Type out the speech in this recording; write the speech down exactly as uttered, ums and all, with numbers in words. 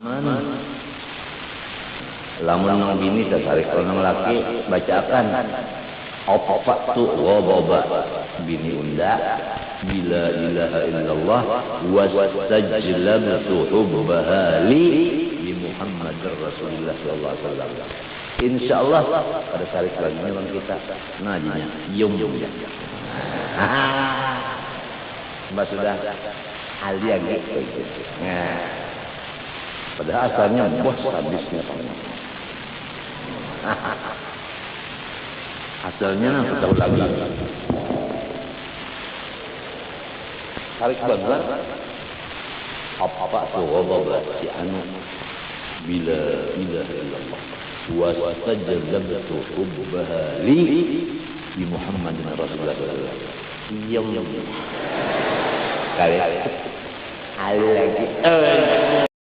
Man. Lamun nang bini tasarik lawan nang laki, bacaakan. Atfa'tu ghadaba bini unda bila ilaha illallah wastajlabtu hubbaha li bi Muhammadir Rasulillah sallallahu alaihi wasallam. Insyaallah kada sarik lagi nih lawan kita. Nah, jadinya yum yum ya. Mbak sudah alia gitu. Nah. Padahal asalnya bos sadisnya kamu. Asalnya nang tahu lagi. Tarik banget. Apa tuh ghadaba si anu bila ilaha illallah. Wastajlabtu hubbaha li bi Muhammadin Rasulullah. Iya. Kali. Alia lagi. Eh.